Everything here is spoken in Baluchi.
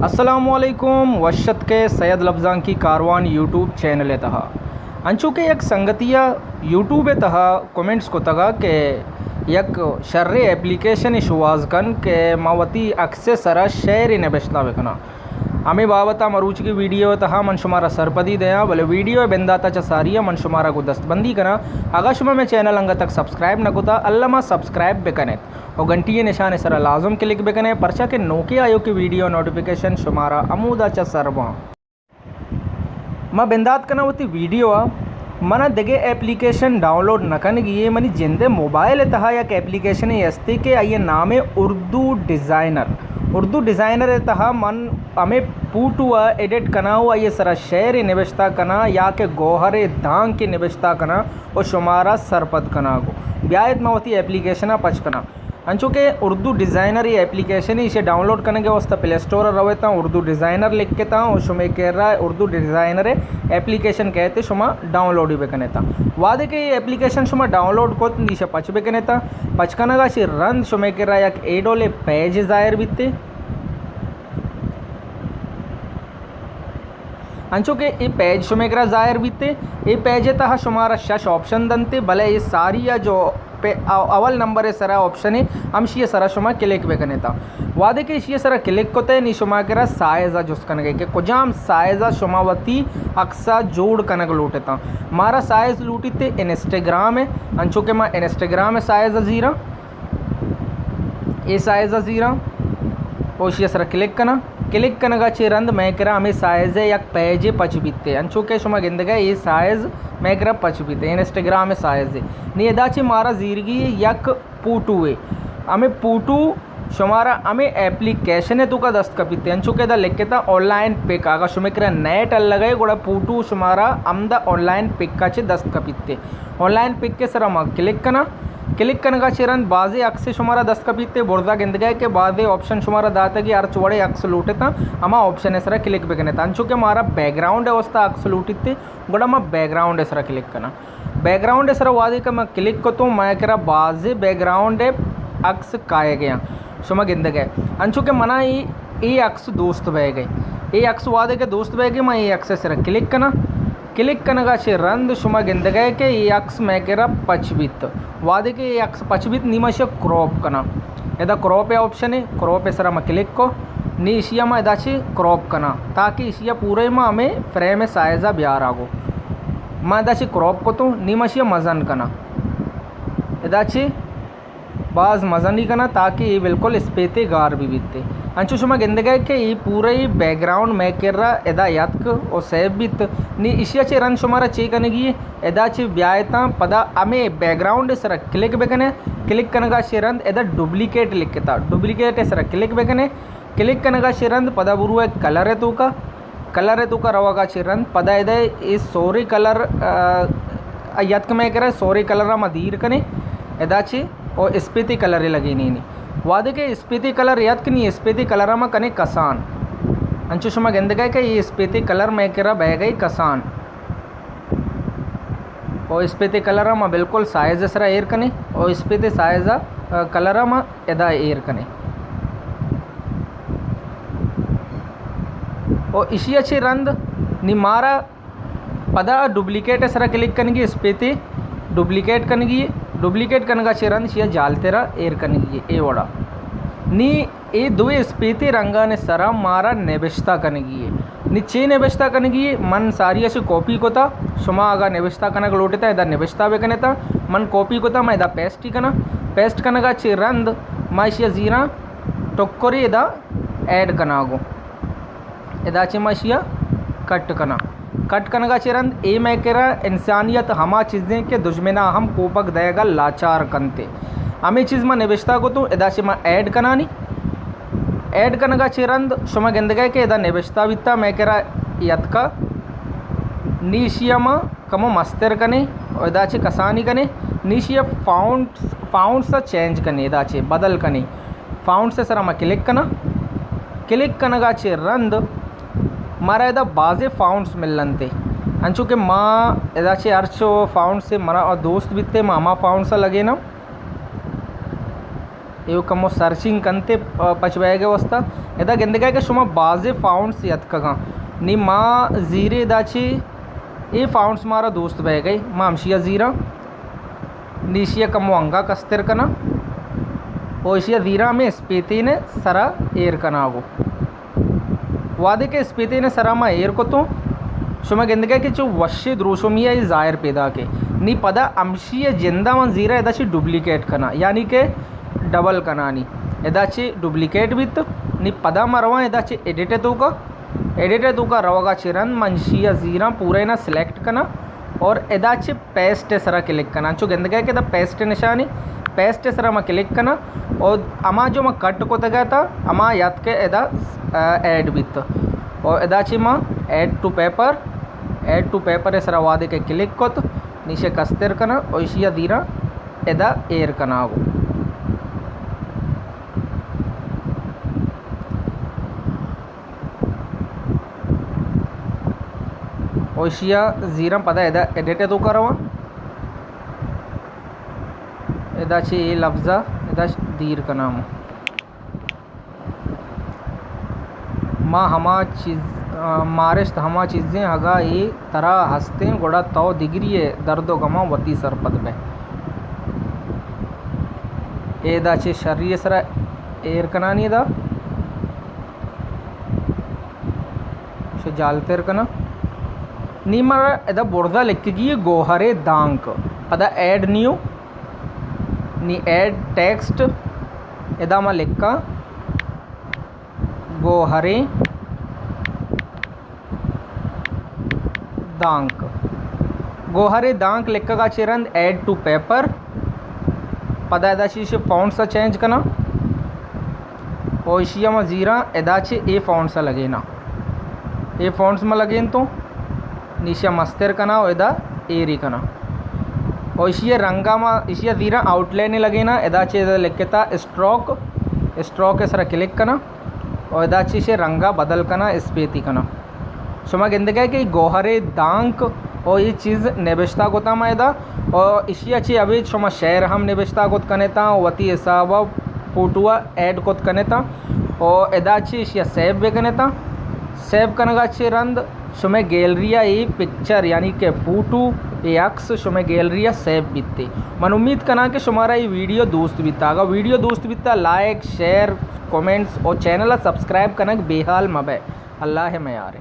السلام علیکم، وش اتکے سید لبزانکی کاروان یوٹیوب چینل ءِ تہا۔ انچو کہ یک سنگتی ءَ یوٹیوب ءِ تہا کمنٹس کتگ کہ یک شریں اپلیکیشنے شوہاز کن کہ ما وتی عکس ءِ سرا شعرے نبشتہ بکناں۔ ہمے بابت ءَ مروچی ویڈیو ءِ تہا من شمارا سرپدی دیاں، بلے ویڈیو ءِ بندات ءَ چہ ساری ءَ من شمارا گوں دستبندی کناں۔ اگاں شما مئے چینل انگت تک سبسکرائب نہ کتا، الما سبسکرائب بکنیت۔ و گھنٹی ءِ نشان ءِ سرا لازم کلک بکنئے، پرچا کہ نوکیں آیوکیں ویڈیو ءِ نوٹیفیکیشن شمارا ہمودا چہ سر باں۔ ما بندات کناں وتی ویڈیو ءَ۔ منا دگہ اپلیکیشن ڈاؤنلوڈ نہ کنگی اے، منی جند ءِ موبائل ءِ تہا یک اپلیکیشنے استے کہ آئی ءِ نام اردو ڈیزائنر۔ اردو ڈیزائنر ءِ تہا من ہمے پوٹو ءَ ایڈٹ کناں و آئی ءِ سرا شعرے نبشتہ کناں یا کہ گوہرے دانکے نبشتہ کناں و شمارا سرپد کناں گوں۔ بیایت ما وتی اپلیکیشن ءَ پچ کناں۔ انچو کہ اردو ڈیزائنر اے اپلیکیشن، ایشی ڈاؤنلوڈ کنگ ءِ واستہ پلے اسٹور ءَ رویتاں، اردو ڈیزائنر لکھتاں و شمے کرا اردو ڈیزائنر اے اپلیکیشن کئیت، شما ڈاؤنلوڈ بکنیتاں۔ وہدے کہ اے اپلیکیشن شما ڈاؤنلوڈ کت، ایشی پچ بکنیتاں۔ پچ کنگا چہ رند شمے کرا یک اے ڈولے پیج ظاہر بیتے۔ انچو کہ اے پیج شمے کرا ظاہر بیتے، اے پیج ءِ تہا شمارا شش آپشن دنتے، بلے اے ساری ءَ جو پہ او-، اول نمبر ءِ سرا آپشن ہے، ہمشی ءِ سرا شما کلک بکنیتا۔ وہدے کہ اشی ءِ سرا کلک کتے، نی شما کرا سائز ءَ جست کنگے کہ کجام سائز ءَ شما وتی عکس ءَ جوڑ کنگ لوٹتاں۔ مارا سائز لوٹیتے انسٹاگرام ءِ، انچو کہ ما انسٹاگرام ءِ سائز ءَ زیراں۔ اے سائز ءَ زیراں و اشی ءِ سرا کلک کناں۔ کلک کنگا چہ رند مئے کرا ہمے سائز ءِ یک پیجے پچ بیتے، انچو کہ شما گندگا اے سائز مئے کرا پچ بیتے، انسٹاگرام ءِ سائز ءِ۔ نی ادا چہ مارا زیرگی یک پوٹو ءِ۔ ہمے پوٹو شمارا ہمے اپلیکیشن ءِ توکا دست کپیتے، انچو کہ ادا لکھتا آن لائن پک۔ اگا شمے کرا نیٹ الگئے گڑا پوٹو شمارا ہمدا آن لائن پک ءَ چہ دست کپیتے۔ آن لائن پک ءِ سرا ما کلک کناں۔ کلک کنگا چہ رند بازیں عکس شمارا دست کپیت، برزا گندگا کہ بازیں آپشن شمارا داتگی، ہرچ وڑے عکس لوٹتاں، ہما آپشن ءِ سرا کلک بکنیت۔ انچو کہ مارا بیک گراؤنڈ ءِ واستہ عکس لوٹیت، گڑا ما بیک گراؤنڈ ءِ سرا کلک کناں۔ بیک گراؤنڈ ءِ سرا وہدے کہ ما کلک کتوں، مئے کرا بازیں بیک گراؤنڈ ءِ عکس کائیگیاں۔ شما گندگا انچو کہ منا اے، اے عکس دوست بیگئے۔ اے عکس وہدے کہ دوست بیگئے، ما اے عکس ءِ سرا کلک کناں۔ کلک کنگا چہ رند شما گندگئے کہ اے عکس مئے کرا پچ بیت۔ وہدے کہ اے عکس پچ بیت، نی ما اشیا کراپ کناں۔ ادا کراپ ءِ آپشن ہے، کراپ ءِ سرا ما کلک کو، نی اشیا ما ادا چہ کراپ کناں، تاکہ اشیا پورے ما ہمے فریم ءِ سائز ءَ بیاراں گوں۔ ما ادا چہ کراپ کتوں، نی ما اشیا مزن کناں۔ ادا چہ باز مزنی کناں تاکہ اے بالکل اسپیتے گار بہ بیت۔ انچو شما گندگئے کہ اے پورے بیک گراؤنڈ مئے کرا ادا یاتک و سیو بیت۔ نی اشیا چہ رند شمارا چے کنگی اے؟ ادا چہ بیایتاں پدا ہمے بیک گراؤنڈ ءِ سرا کلک بکنے۔ کلک کنگا چہ رند ادا ڈپلیکیٹ لکھتا، ڈپلیکیٹ ءِ سرا کلک بکنے۔ کلک کنگا چہ رند پدا بروئے کلر ءِ توکا۔ کلر ءِ توکا روگا چہ رند پدا ادا اے سورے کلر، آ، یاتک مئے کرا سورے کلر ءَ ما دیر کنے ادا چہ او اسپیتی کلرے لگینینی۔ وہدے کہ اسپیتی کلر یاتک، نی اسپیتی کلر ءَ ما کنے کسان۔ انچو شما گندگئے کہ اے اسپیتی کلر مئے کرا بیگئے کسان۔ او اسپیتی کلر ءَ ما بالکل سائز ءِ سرا ایر کنے۔ او اسپیتی سائز ءَ، آ، کلر ءَ ما ادا ایر کنے۔ او اشیا چہ رند نی مارا پدا ڈپلیکیٹ ءِ سرا کلک کنگی، اسپیتی ڈپلیکیٹ کنگی، ڈپلیکیٹ کنگا چہ رند اشیا جالترا ایر کنگی اے وڑا۔ نی اے دوئیں اسپیتی رنگانی سرا مارا نبشتہ کنگی اے۔ نی چے نبشتہ کنگی اے؟ من ساری ءَ چہ کاپی کتا، شما اگا نبشتہ کنگ لوٹتا ادا نبشتہ بکنتا۔ من کاپی کتا، من ادا پیسٹ کناں۔ پیسٹ کنگا چہ رند ما اشیا زیراں ٹکرے ادا ایڈ کناں گوں۔ ادا چہ ما اشیا کٹ کناں۔ کٹ کنگا چہ رند اے مئے کرا انسانیت ہما چیزیں کہ دژمنا ہم کوپگ دئیگا لاچار کنتے۔ ہمے چیز ما نبشتہ کتوں، ادا چہ ما ایڈ کنانی۔ ایڈ کنگا چہ رند شما گندگئے کہ ادا نبشتہ بیتا مئے کرا یاتکا۔ نی اشیا ما کمو مستر کنے، ادا چہ کسانی کنے۔ نی اشیا فاؤنٹس، فاؤنٹس ءَ چینج کنے، ادا چہ بدل کنے۔ فاؤنٹس ءِ سرا ما کلک کناں۔ کلک کنگا چہ رند مارا ادا بازیں فاؤنٹس ملنتے۔ انچو کہ ما ادا چہ ہرچو فاؤنٹس منا دوست بیتے، ما ہما فاؤنٹس ءَ لگیناں۔ ایوک کمو سرچنگ کنتے، آ، پچ بئیگ ءِ واسطہ۔ ادا گندگا کہ شما بازیں فونٹس یتکگاں۔ نی ما زیرے ادا چی اے فونٹس مارا دوست بئیگ ءَ، ما ہمشی ءَ زیراں۔ نی ایشی ءَ کمو انگا کستر کناں۔ او ایشی ءَ زیراں ہمے اسپیتین ءِ سرا ایر کناں گو۔ وہدے کہ اسپیتین ءِ سرا ما ایر کتوں، شما گندگا کہ چو وشیں دروشمے ءَ اے ظاہر پیداک ایں۔ نی پدا ہمشی ءِ جندا من زیراں ادا چی ڈپلیکیٹ کناں، یعنی کہ ڈبل کنانی۔ ادا چی ڈپلیکیٹ بیت۔ نی پدا ما رواں ادا چی ایڈٹ ءِ توکا۔ ایڈٹ ءِ توکا روگا چی رند من ایشی ءَ زیراں پورا اینا سلیکٹ کناں اور ادا چی پیسٹ ءِ سرا کلک کناں۔ چو گندگا کہ ادا پیسٹ ءِ نشانی، پیسٹ ءِ سرا ما کلک کناں اور ہما جو ما کٹ کتگ ات، ہما یات کہ ادا، آ، ایڈ بیت۔ اور ادا چی ما add to paper, add to paper ءِ سرا وہدے کہ کلک کت، نی ایشی ءَ کستر کناں اور ایشی ءَ زیراں ادا ایر کناں گو۔ او ایشی ءَ زیراں پدا ادا ایڈٹ ءِ توکا رواں۔ ادا چی اے لفظ ءَ ادا دیر کناں۔ ما ہما چیز، آ، مارشت ہما چیزیں اگاں اے ترا ہستیں، گڑا تو دگری ءِ درد و گماں وتی سرپد بئے۔ اے ادا چی شری ءِ سرا ایر کنانی ادا۔ ایشی ءَ جالتر کناں۔ نی مارا ادا برزا لکھگی گوہر دانک۔ پدا ایڈ نیو۔ نی ایڈ ٹیکسٹ۔ ادا ما لکھاں گوہریں دانک۔ گوہریں دانک لکھگا چہ رند ایڈ ٹو پیپر۔ پدا ادا چی ایشی فونٹس ءَ چینج کناں۔ او ایشی ءَ ما زیراں ادا چہ اے فونٹس ءَ لگیناں۔ اے فونٹس ما لگینتوں۔ نی ایشی ءَ مستر کناں و ادا ایری کناں۔ او ایشی ءِ رنگا ما ایشی ءَ زیراں آؤٹ لائن ءَ لگیناں۔ ادا چہ ادا لکھتا اسٹروک۔ اسٹروک ءِ سرا کلک کناں۔ و ادا چہ ایشی رنگا بدل کناں، اسپیتی کناں۔ شما گندگا کہ گوہر دانک و اے چیز نبشتہ کتاں ما ادا۔ و ایشی ءَ چہ ابید شما شعر ہم نبشتہ کت کنتاں، وتی حسابا فوٹو ءَ ایڈ کت کنتاں۔ و ادا چہ ایشی ءَ سیو بکنتاں۔ سیو کنگا چہ رند شمئے گیلری ءَ اے پکچر، یعنی کہ فوٹو، اے عکس شمئے گیلری ءَ سیو بیت۔ من امید کناں کہ شمارا اے ویڈیو دوست بیتا۔ اگاں ویڈیو دوست بیتا، لائک، شیئر، کمنٹس اور چینل ءَ سبسکرائب کنگ بے حال مہ بئے۔ اللہ ءِ میارے۔